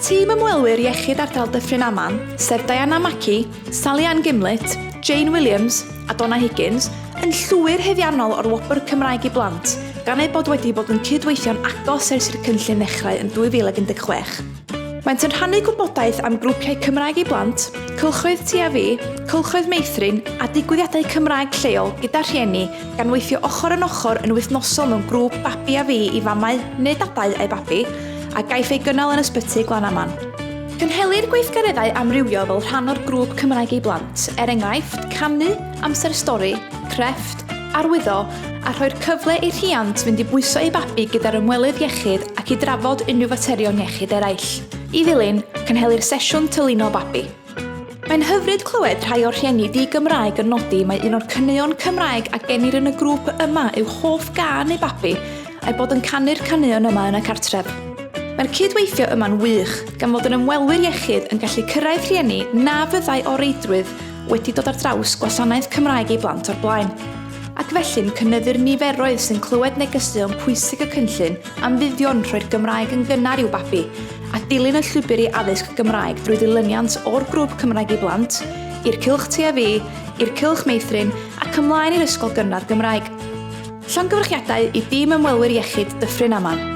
tîm ymwelwyr iechyd ardal Dyffryn Aman, sef Diana Mackie, Sally Ann Gimlett, Jane Williams a Donna Higgins, yn llwyr haeddiannol o'r wobr Cymraeg i Blant, gan eu bod wedi bod yn cyd-weithio'n agos ers i'r cynllun ddechrau yn 2016. Maent yn rhannu gwybodaeth am grwpiau Cymraeg i Blant, cylchoedd Ti a Fi, cylchoedd meithrin a digwyddiadau Cymraeg lleol gyda rhieni, gan weithio ochr yn ochr yn wythnosol mewn grŵp Babi a Fi i famau neu dadau a'u babi, a gaiff ei gynnal yn Ysbyty Glanaman. Cynhelir gweithgareddau amrywiol fel rhan o'r grŵp Cymraeg i Blant, er enghraifft, canu, amser stori, crefft, arwyddo, a rhoi'r cyfle i'r rhiant fynd i bwyso eu babi gyda'r ymwelydd iechyd ac i drafod unrhyw faterion iechyd eraill. I ddilyn, cynhelir sesiwn tylino babi. Mae'n hyfryd clywed rhai o'r rhieni di-Gymraeg yn nodi mai un o'r caneuon Cymraeg a genir yn y grŵp yma yw hoff gân eu babi, a'u bod yn canu'r caneuon yma yn y cartref. Mae'r cyd-weithio yma'n wych, gan fod yr ymwelwyr iechyd yn gallu cyrraedd rhieni na fyddai o reidrwydd wedi dod ar draws gwasanaeth Cymraeg i blant o'r blaen, ac felly'n cynyddu'r niferoedd sy'n clywed negeseuon pwysig y cynllun am fuddion rhoi'r Gymraeg yn gynnar i'w babi, a dilyn y llwybr i addysg Gymraeg drwy ddilyniant o'r grŵp Cymraeg i Blant, i'r Cylch Ti a Fi, i'r Cylch Meithrin, ac ymlaen i'r Ysgol Gynradd Gymraeg. Llongyfarchiadau i dîm ymwelwyr iechyd Dyffryn Aman.